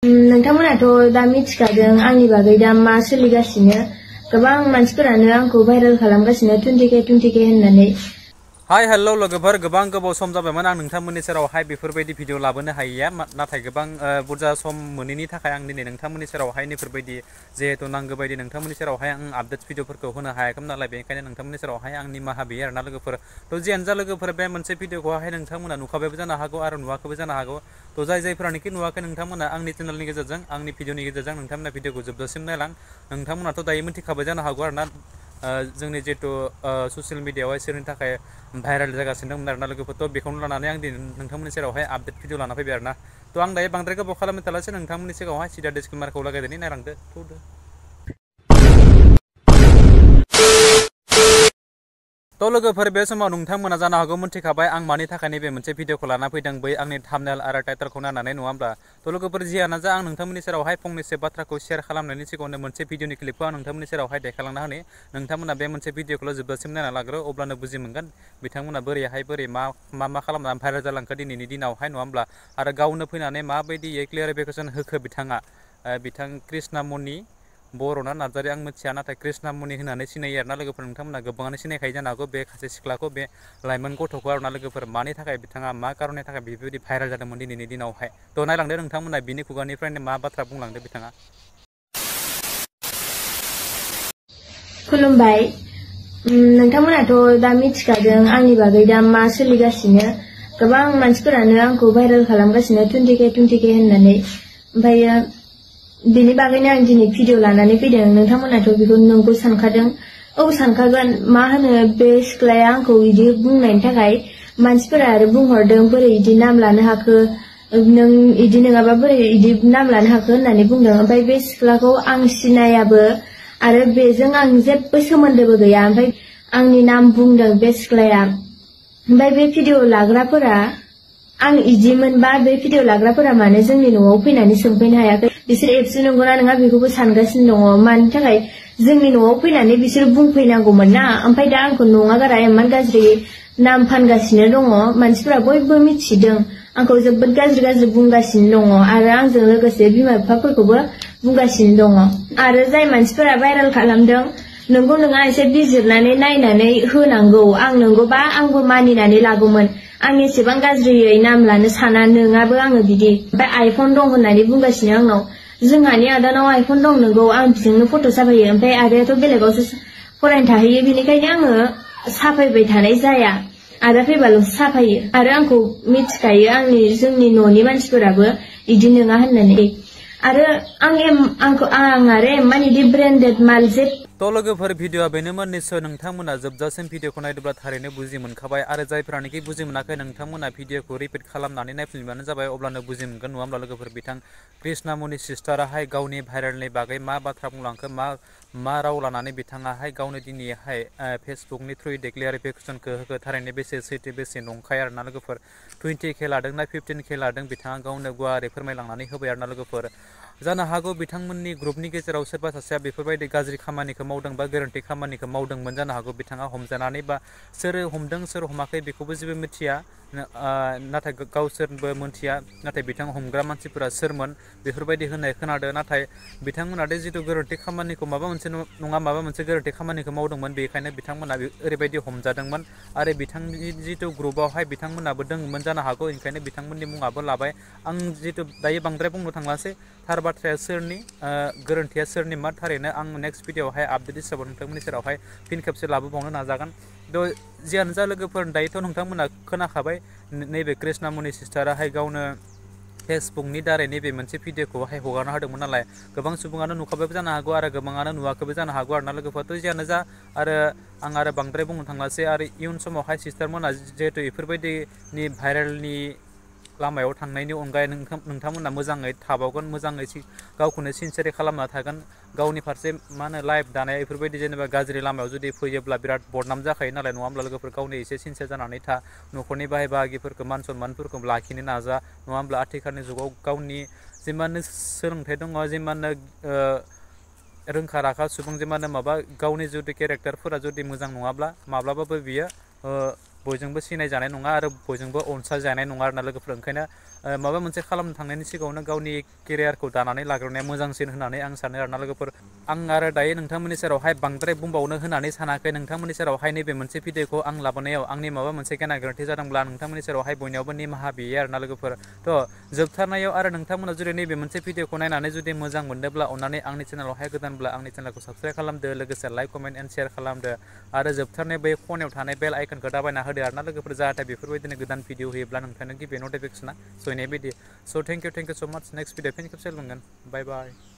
नोंथांमोनाथ' दा मिथिखादों आंनि बागै दा मा सोलिगासिनो गोबां मानसिफोरानो आंखौ भाइरेल खालामगासिनो 20K होननानै। हाय हेल' लोगोफोर गोबां गोबाव सम जाबायमोन आं नोंथांमोननि सेरावहाय बेफोरबायदि भिडिअ लाबोनो हायैया नाथाय गोबां बुरजा सम मोनैनि थाखाय आं दिनै नोंथांमोननि सेरावहाय बेफोरबायदि जिहेतु नांगौ बायदि नोंथांमोननि सेरावहाय आं आपडेट भिडिअफोरखौ होनो हायाखैमोन नालाय बेनिखायनो नोंथांमोननि सेरावहाय आं निमाहा बियो आरोना लोगोफोर। थ' जियानो जा लोगोफोर बे मोनसे भिडिअखौहाय नोंथांमोना नुखाबायबो जानो हागौ आरो नुवाखैबो जानो हागौ। थ' जायफोरानोखि नुवाखै नोंथांमोना आंनि चेनेलनि गेजेरजों आंनि भिडिअनि गेजेरजों नोंथांमोना भिडिअखौ जोबजासिम नायलां। नोंथांमोनाथ' दायो मिथिखाबाय जानो हागौ आरोना जोंनि जिहेतु ससियेल मिडियाआवहाय सोरनि थाखाय भाइरेल जागासिनो दंमोन आरोना लोगोफोर। बेखौनो लानानै आं दिनै नोंथांमोननि सेरावहाय आपडेट भिडिअ लाना फैबाय आरोना। थ' आं दायो बांद्राय गोबाव खालामनो थालासै नोंथांमोननि सिगाङावहाय सिदा डिसक्लेमारखौ लागायनानै नायलांदो थौदो। थ' लोगोफोर बे समाव नोंथांमोना जानो हागौ मिथिखाबाय आं मानि थाखाय नैबे मोनसे भिडिअखौ लाना फैदों बै आंनि थाम्बनेल आरो टाइटेलखौ नायनानै नङा होमब्ला। थ' लोगोफोर जियानो जा आं नोंथांमोननि सेरावहाय फंनैसो बाथ्राखौ शेयार खालामनायनि सिगाङावनो मोनसे भिडिअनि क्लिपखौ आं नोंथांमोननि सेरावहाय देखायलांना होनि नोंथांमोना बे मोनसे भिडिअखौल' जोबजासिम नायना लाग्रो अब्लानो बुजि मोनगोन बिथांमोना बोरै मा खालामनानै भाइरेल जालांखो दिनैनि दिनावहाय नङा होमब्ला आरो गावनो फैनानै माबायदियै क्लियारिफिकेसन होखो बिथाङा बिथां कृष्णामनि बर'ना नार्जारि आं मिथिया नाथाय कृष्णामनि होननानै सिनायो आरोना लोगोफोर। नोंथांमोना गोबाङानो सिनायखायो जानो हागौ बे सासे सिख्लाखौ बे लाइमोन गथ'खौ आरोना लोगोफोर मानि थाखाय बिथाङा मा कारननि थाखाय बेफोरबायदि भाइरेल जादोंमोन दिनैनि दिनावहाय। थ' नायलांदो नोंथांमोना बिनि खुगानिफ्रायनो मा बाथ्रा बुंलांदो बिथाङा। खुलुमबाय। नोंथांमोनाथ' दा मिथिखादों आंनि बागै दा मा सोलिगासिनो गोबां मानसिफोरानो आंखौ भाइरेल खालामगासिनो 20K होननानै। ओमफ्रायो बेनि बागैनो आं दिनै भिडिअ लानानै फैदों। नोंथांमोनाथ' बेखौ नंगौ सानखादों। औ सानखागोन मा होनो बे सिख्लाया आंखौ बिदि बुंनायनि थाखाय मानसिफोरा आरो बुंहरदों बोरै बिदि नाम लानो हाखो नों बिदि नङाबा बोरै बिदि नाम लानो हाखो होननानै बुंदों। ओमफ्राय बे सिख्लाखौ आं सिनायाबो आरो बेजों आं जेबो सोमोन्दोबो गैया। ओमफ्राय आंनि नाम बुंदों बे सिख्लाया। ओमफ्राय बे भिडिअ लाग्राफोरा आं इदिमोनबा बे भिडिअ लाग्राफोरा मानो जोंनि न'आव फैनानै सोंफैनो हायाखै बिसोर एबसु नंगौना नङा बेखौबो सानगासिनो दङ। मानि थाखाय जोंनि न'आव फैनानै बिसोर बुंफैनांगौमोन ना। ओमफ्राय दा आंखौ नङा गारा इमान गाज्रि नाम फानगासिनो दङ। मानसिफोरा बयबो मिथिदों आंखौ जोबोद गाज्रि बुंगासिनो दङ आरो आंजों लोगोसे बिमा बिफाफोरखौबो बुंगासिनो दङ। आरो जाय मानसिफोरा भाइरेल खालामदों नोंगौ नङा एसे बिजिरनानै नायनानै होनांगौ। आं नंगौबा आंबो मानिनानै लागौमोन। आं एसेबां गाज्रियै नाम लानो साना नोङाबो आङो बिदि। ओमफ्राय आइफन दं होननानै बुंगासिनो आंनाव। जोंहानि आदानाव आइफन दं नोंगौ आं बिजोंनो फट' साफायो। ओमफ्राय आदायाथ' बेलेगावसो फरायनो थाहैयो बेनिखायनो आङो साफायबाय थानाय जाया। आदा फैबाल'सो साफायो आरो आंखौ मिथिखायो जोंनि न'नि मानसिफोराबो इदि नङा होननानै। आरो आं आरो इमान इदि ब्रेन्डेड माल थ' लोगोफोर भिडिअआ बेनोमोन निस्सय नोंथांमोना जोबजासिम भिडिअखौ नायदोंब्ला थारैनो बुजि मोनखाबाय आरो जायफोरानोखि बुजि मोनाखै नोंथांमोना भिडिअखौ रिपिट खालामनानै नायफिनबानो जाबाय अब्लानो बुजि मोनगोन नङा होमब्ला लोगोफोर। बिथां कृष्णामनि सिस्टाराहाय गावनि भाइरेलनि बागै मा बाथ्रा बुंलांखो मा राव लानानै बिथाङाहाय गावनो दिनैहाय फेसबुकनि थ्रुयै क्लियारिफिकेसनखौ होखो थारैनो बेसे सैथो बेसे नंखाय आरोना लोगोफोर। 20K लादों ना 15K लादों बिथाङा गावनो गुवारै फोरमायलांनानै होबाय आरोना लोगोफोर। जानो हागौ बिथांमोननि ग्रुपनि गेजेराव सोरबा सासेया बेफोरबायदि गाज्रि खामानिखौ मावदों बा गोरोन्थि खामानिखौ मावदोंमोन जानो हागौ बिथाङा हमजानानै बा सोर हमदों सोर हमाखै बेखौबो जेबो मिथिया नाथाय गावसोरबो मिथिया नाथाय बिथां हमग्रा मानसिफोरा सोरमोन बेफोरबायदि होननाय खोनादों। नाथाय बिथांमोना दे जिथु गोरोन्थि खामानिखौ माबा मोनसे नङा माबा मोनसे गोरोन्थि खामानिखौ मावदोंमोन बेखायनो बिथांमोना ओरैबायदि हमजादोंमोन आरो बिथांनि जिथु ग्रुपआवहाय बिथांमोनाबो दंमोन जानो हागौ ओंखायनो बिथांमोननि मुङाबो लाबाय। आं जिथु दायो बांद्राय बुंनो थांलासै थार बाथ्राया सोरनि गोरोन्थिया सोरनि मा थारैनो आं नेक्स्ट भिडिअआवहाय आपडेट हिसाबै नोंथांमोननि सेरावहाय फिन खेबसे लाबोबावनो नाजागोन। थ' जियानो जा लोगोफोर दायोथ' नोंथांमोना खोनाखाबाय नैबे कृष्णामनि सिस्टाराहाय गावनो फेसबुकनि दारै नैबे मोनसे भिडिअखौहाय हगारना होदोंमोन नालाय गोबां सुबुङानो नुखाबायबो जानो हागौ आरो गोबाङानो नुवाखैबो जानो हागौ आरोना लोगोफोर। जियानो जा आरो आं आरो बांद्राय बुंनो थांलासै आरो इयुन समावहाय सिस्टारमोना जिहेतु बेफोरबायदिनि भाइरेलनि लामायाव थांनायनि अनगायै नोंथांमोना मोजाङै थाबावगोन मोजाङै गावखौनो सिनसियारै खालामना थागोन गावनि फारसे मा होनो लाइफ दानाय बेफोरबायदि जेनेबा गाज्रि लामायाव जुदि फैयोब्ला बिराद बदनाम जाखायो नालाय नङा होमब्ला लोगोफोर। गावनो एसे सिनसियार जानानै था न'खरनि बाय बाहागिफोरखौ मान सनमानफोरखौ लाखिनो नाजा नङा होमब्ला। आथिखालनि जुगाव गावनि जिमाननो सोलोंथाइ दङ जिमाननो रोंखा राखा सुबुं जिमानो माबा गावनि जुदि केरेक्टारफोरा जुदि मोजां नङाब्ला माब्लाबाबो बियो बयजोंबो सिनाय जानाय नङा आरो बयजोंबो अनसायजानाय नङा आरोना लोगोफोर। ओंखायनो माबा मोनसे खालामनो थांनायनि सिगाङावनो गावनि केरियारखौ दानानै लाग्रोनाया मोजांसिन होननानै आं सानो आरोना लोगोफोर। आं आरो दायो नोंथांमोननि सेरावहाय बांद्राय बुंबावनो होननानै सानाखै। नोंथांमोननि सेरावहाय नैबे मोनसे भिडिअखौ आं लाबोनायाव आंनि माबा मोनसे गेना गोरोन्थि जादोंब्ला नोंथांमोननि सेरावहाय बयनियावबो निमाहा बियो आरोना लोगोफोर। जोबथारनायाव आरो नोंथांमोना जुदि नैबे मोनसे भिडिअखौ नायनानै जुदि मोजां मोनदोंब्ला अननानै आंनि चेनेलावहाय गोदानब्ला आंनि चेनेलखौ साबस्क्राइब खालामदो, लोगोसे लाइक कमेन्ट एन्ड शेयार खालामदो आरो जोबथारनाय बै खनायाव थानाय बेल आइकनखौ दाबायना होदो आरोना लोगोफोर, जाहाथे बेफोरबायदिनो गोदान भिडिअ होयोब्ला नोंथांनो गिबि नटिफिकेसना सहैनाय बायदि। स' थेंक इउ स' माच। नेक्स्ट भिडिअ फिन खेबसे लोगो मोनगोन। बाय बाय।